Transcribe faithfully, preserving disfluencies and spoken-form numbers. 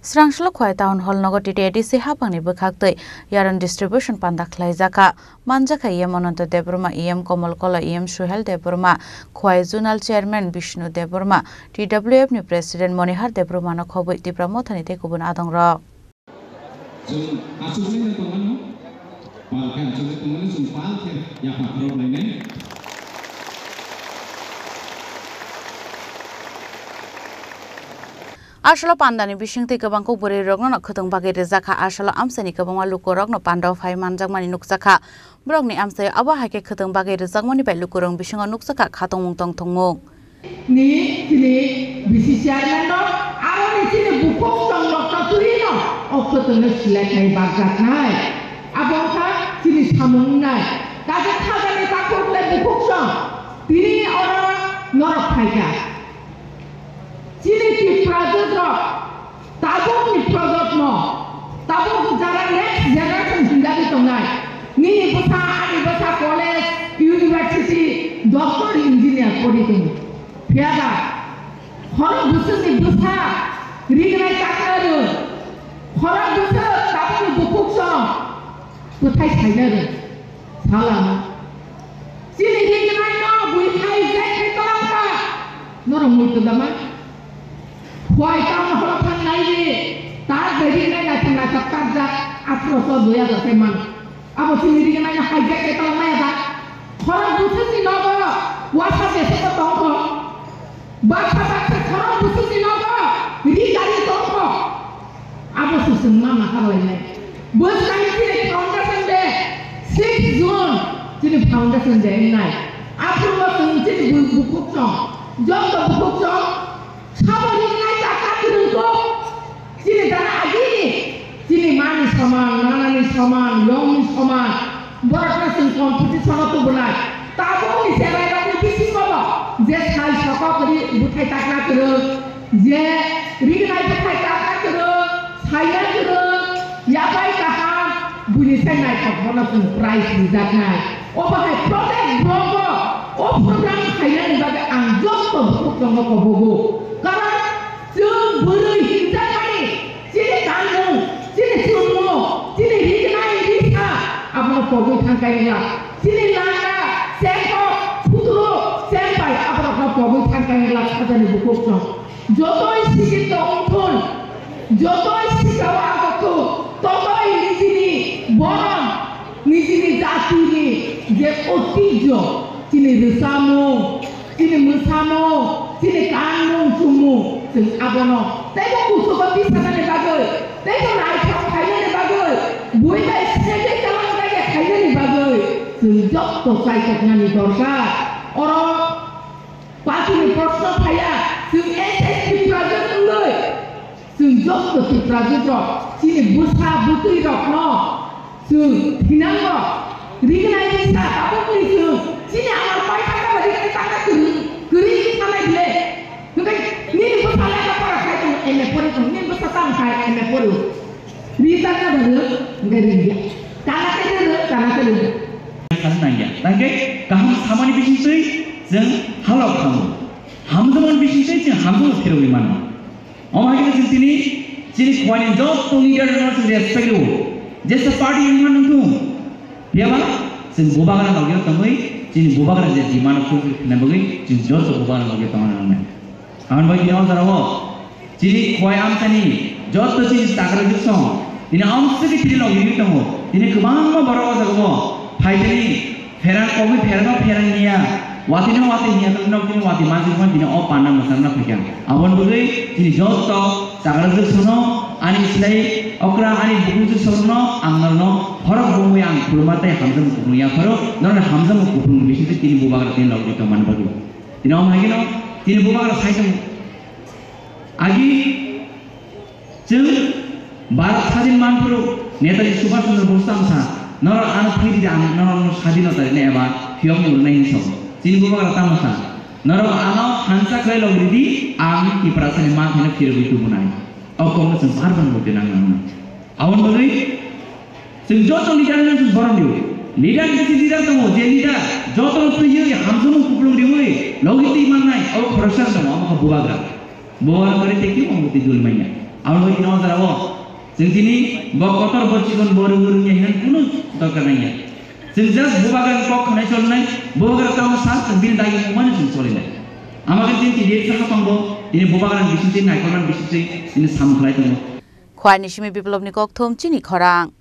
Srangsalo Khowai Town Hall nogo T T A D C haphangni bwkhaktwi yarwng distribution panda khlaijakha. Manjakha E M Ananta Debbarma, E M Komol Kola, E M Suhel Debbarma, Khowai Zonal Chairman Bishnu Debbarma, T W F ni President Monihar Debbarmano khobwi Tipra Mothani tei kubun adongrok. Chwng achukjagwi tongmano, pal khe achukjagwi tongmano, chwng pal khe yapha khorok lainai. Asolo pandani bisingtwi kwbang kok bwrwi rokno khwtwng bagwi rwjakha. Asolo amchaini kwbangma lukurokno pandao phai manjakmani nukjakha. Borokni amchaio abo hai khe khwtwng bagwi rwjakmani bai lukurok bisingo nukjakha khatungmung tongthokmung. Ni chini B C chairman no, aro ni chini bukhuk chonglok no twi no o khwtwng no select nai bakjak nai. Abo wngkha chini samung nai. Kaisa khajani takhuk le bukhuk chong. Tini oro norok phaikha. Chini Tipra rok tabukni projontmo, tabuk jara next generation hinjagwi tongnai. Nini bwsa, ani bwsa college, university, doctor, engineer pori tongo. Phiya ba, khorok bwswkni bwsa rignai takna rwng, khorok bwswk tabukni bukhuk song kwthai saina rwng. Salama. Chini rignai no bui khai jai khai tolangkha. Norok mui todama. Khowai tamo horo thang nai di. Tar jai rignai nai thang nai thang tar jak. Atro so doya jak sai man. Abo chini rignai no hai jai khai tolangmaya da. Khorok bwswk ni nogo. Wasa bese ko tongkho. Baksa baksa khorok bwswkni nogo ri gari tongkho. Abo se chwng ma ma kha lainai. Bwskang chini foundation day, six June chini foundation day wngnai. Aphuru bo chwng chini bu-, bukhuk chong, joto bukhuk chong, sabo ringnai chakha kwrwng kok. Chini dana agini, chini mani soman, nanani soman, yongni soman, borokno chwng competition-o tubunai. Tabukni cherairokni bisingo bo je sai sokok ri bwthai takna kwrwng, je rignai bwthai takna kwrwng, saina kwrwng, yabai kaham, buini sai naithok bono chwng prize rijaknai. Obo hai protect block-o o program khainani bagwi ang joto bukhuk chongo kobogo. Karon Chwng bwrwi himjakmani, chini kanmung, chini chumung, chini rignai risa, abono pogwi thangkha wngya. Chini langa, chengkok, phuturo, chengbai, aborokno pogwi thangkha wngya, khajani bukhuk chwng. Jotoi sikitto wngthun, jotoi sikao agotthun, totoi nijini borom, nijini jatini je oitijjo, chini rwchapmung, chini mwsamung, chini kanmung chumung, chwng abono teibo kuchugo tisanani bagwi, teibo naithok khainani bagwi, bui bai sengwi kalang daiya khainani bagwi chwng joto chaitoknani dorkar. Oro patini proshno phaiya, chwng S S T project wngwi, chwng joto Tiprajwk rok chini bwsa bwtwi rokno chwng thinango. Rignai risa tabukni chwng chini amar paithago rignai tangna kwrwi, kwrwi sanai bile. Hwnkhe nini bwsa lekha pora khai tongo, M A pori tongo, nini bwsa tamo khai M A pori. Ri tangna bwrwi hwnkhe ri ya. Kana khe ri, kana khe ri. Khana nangya. Tangkhe kaham samani bisingtwi chwng halok thango. Hamjakmani bisingtwi chwng hamjakma phirogwi mano. Omo hai khe chwng tini chini Khowai ni joto leader rokno chwng respect rwo. Jesa party wngma nung thung. Phiyaba chwng bubagra logio tongwi chini bubagra je demand rok fulfill khlaina bagwi chwng joto bubagra logio tongna nangnai. Aboni bagwi tini o jora o chini Khowai amchani joto chini chakra jwk song tini amswkhe tini logio tongo. Tini kwbangma borok o jaga o phaitani Pherang kogwi pherangno pherang niya. Watwino watwi hiya, nok tini watwi manjak man tini o panda mwchangna phaikha. Aboni bagwi chini joto chakra jwk sono ani slai okra ani bukhuk jwk sono ang norno khorok bumwi ang khuluma tei hamjakma kuphung yapharo norni hamjakma kuphung bisingtwi tini bubagra tini logwi tongmani bagwi. Tini omo haikhe no tini bubagra sai tongo. Agi Chwng Bharat sadin manphuru Netaji Subhash Chandra Bose tamo sa, norok ano phai di, ang norokno sadinota rina eba phiyokmung rwnai hinwi sa. Chini bubagra tamo sa, norok ano hansa khlai log ridi, ang Tiprasani manthaino phirogwi tubunai. O kokno chwng bar bar muitu nang nang. Aboni bagwi chwng joto leader no chwng borom dio. Leader ni bisi leader tongo, je leader joto no twiwi hamjakmung kupulung riwi logi twi mannai, abo khoroksa tongo, amo khe bubagra. Bo aro kare tei khe omo twi dul manya. Abo bai tini o jora o chwng tini bo kotor bo chikon bo rwng rwngya hinwi kunu dorkar nangya. Chwng just bubagra kok khanai cholnai, bubagra tamo sa chwng bini dagi mungmano chwng cholinai. Ama khe tini T D F sakha tongbo, tini bubagra bising tini naikolmani bising tini samung khlai tongo. Khwai ni simi Biplobni kokthum chini khorang.